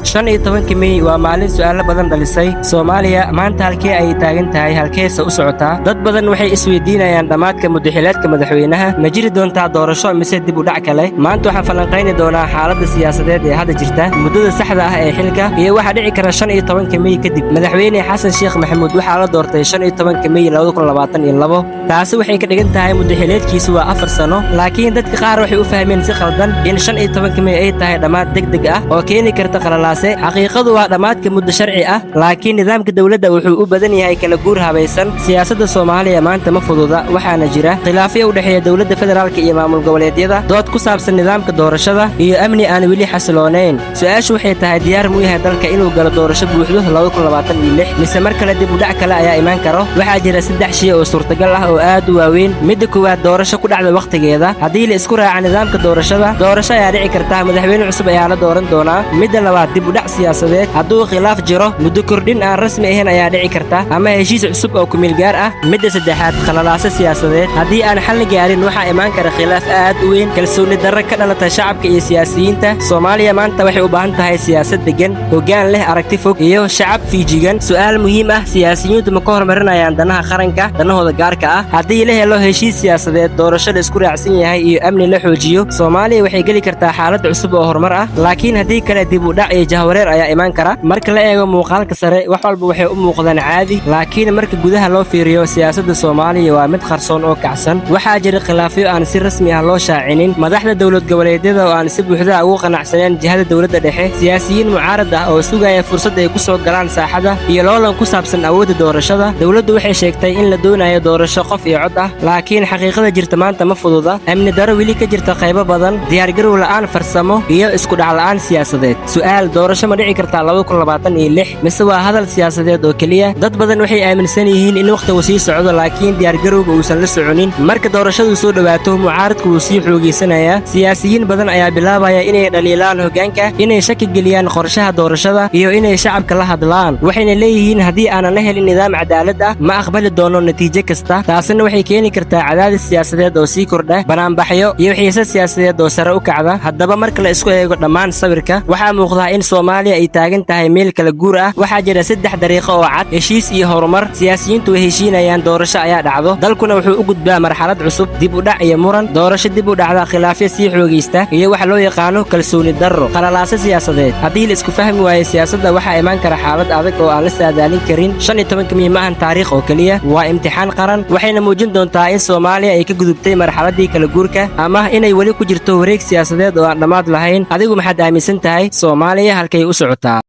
15-ka Mey waa maalin su'aalo badan dhalisay. Soomaaliya maanta halkee ayay taagan tahay? Halkeese u socotaa? Dad badan waxay isweydiinayaan: dhammaadka muddaxileedka madaxweynaha, ma jiri doontaa doorasho mise dib u dhac kale? Maanta waxaan falanqayni doonaa xaaladda siyaasadeed ee hadda jirta, muddada saxda ah ee xilka, iyo waxa dhici kara 15-ka Mey kadib. Madaxweyne Xasan Sheekh Maxamuud waxaa la doortay 15-ka Mey 2022. Taasi waxay ka dhigan tahay muddaxileedkiisu waa 4 sano, laakiin dadka qaar waxay u fahmeen si khaldan in 15-ka Mey ay tahay dhammaad degdeg ah oo keeni karta qalalaase. Xaqiiqadu waa dhammaadka muddo sharci ah, laakiin nidaamka dowladda wuxuu u badan yahay kala guur habaysan. Siyaasadda Soomaaliya maanta ma fududa. Waxaana jira khilaafyo u dhexeeya dowladda federaalka iyo maamul goboleedyada, dood ku saabsan nidaamka doorashada, iyo amni aan weli xasiloonayn. Su'aashu waxay tahay: diyaar muu yahay dalka inuu galo doorasho buuxdo mise mar kale dib u dhac kale ayaa imaan karo? Waxaa jira saddex shay oo suurtagal ah oo aad u waaweyn. Midda koowaad, doorasho ku dhacda wakhtigeeda. Haddii la isku raaca nidaamka doorashada, doorasho ayaa dhici karta, madaxweyne cusub ayaa la dooran doonaa. Midda labaad, dib u dhac siyaasadeed. Hadduu khilaaf jiro, muddo kordhin aan rasmi ahayn ayaa dhici karta ama heshiis cusub oo kumeelgaar ah. Midda saddexaad, khalalaase siyaasadeed. Haddii aan xal la gaarin, waxaa imaan kara khilaaf aad u weyn, kalsooni darro ka dhalata shacabka iyo siyaasiyiinta. Soomaaliya maanta waxay u baahan tahay siyaasad deggan, hoggaan leh aragti fog, iyo shacab fiijigan. Su'aal muhiim ah: siyaasiyiintu ma ka hormarinayaan danaha qaranka danahooda gaarka ah? Haddii la helo heshiis siyaasadeed, doorasho la isku raacsan yahay iyo amni la xoojiyo, Soomaaliya waxay geli kartaa xaalad cusub oo horumar ah, laakiin haddii kale, dib u dhac iyo jahwareer ayaa imaan kara. Marka la eego muuqaalka sare, wax walba waxay u muuqdaan caadi, laakiin marka gudaha loo fiiriyo, siyaasadda Soomaaliya waa mid qarsoon oo kacsan. Waxaa jira khilaafyo aan si rasmi ah loo shaacinin, madaxda dowlad goboleedyada oo aan si buuxda ugu qanacsaneen jihada dowladda dhexe, siyaasiyiin mucaarad ah oo sugaya fursad ay ku soo galaan saaxada, iyo loolan ku saabsan awoodda doorashada. Dowladdu waxay sheegtay in la doonayo doorasho qof iyo cod ah, laakiin xaqiiqada jirta maanta ma fududa. Amni daro weli ka jirta qaybo badan, diyaargarow la'aan farsamo, iyo isku dhac la'aan siyaasadeed. Su'aal: doorasho ma dhici kartaa mise waa hadal siyaasadeed oo keliya? Dad badan waxay aaminsan yihiin in wakhtigu sii socdo, laakiin diyaargarowga uusan la soconin. Marka doorashadu soo dhowaato, mucaaradku wuu sii xoogaysanayaa. Siyaasiyiin badan ayaa bilaabaya inay dhaliilaan hoggaanka, inay shaki geliyaan qorshaha doorashada, iyo inay shacabka la hadlaan. Waxayna leeyihiin: "Haddii aanan la helin nidaam cadaalad ah, ma aqbali doono natiijo kasta." Taasina waxay keeni kartaa cadaadis siyaasadeed oo sii kordha, banaanbaxyo, iyo xiisad siyaasadeed oo sare u kacda. Haddaba, marka la isku eego dhammaan sawirka, waxaa muuqdaa in Soomaaliya ay taagan tahay meel kala guur ah. Waxaa jira saddex dariiqo oo cad: heshiis iyo horumar, siyaasiyiintu way heshiinayaan, doorasho ayaa dhacdo, dalkuna wuxuu u gudbaa marxalad cusub; dib u dhac iyo muran, doorasho dib u dhacda, khilaafyo sii xoogaysta, iyo waxa loo yaqaano kalsooni darro, qalalaase siyaasadeed. Haddii la isku fahmi waayo siyaasadda, waxaa imaan kara xaalad adag oo aan la saadaalin karin. 15-ka Mey ma ahan taariikh oo keliya, waa imtixaan qaran. Waxayna muujin doontaa in Soomaaliya ay ka gudubtay marxaladdii kala guurka ama inay weli ku jirto wareeg siyaasadeed oo aan dhammaad lahayn. Adigu maxaad aaminsan tahay? Soomaaliya halkay u socotaa?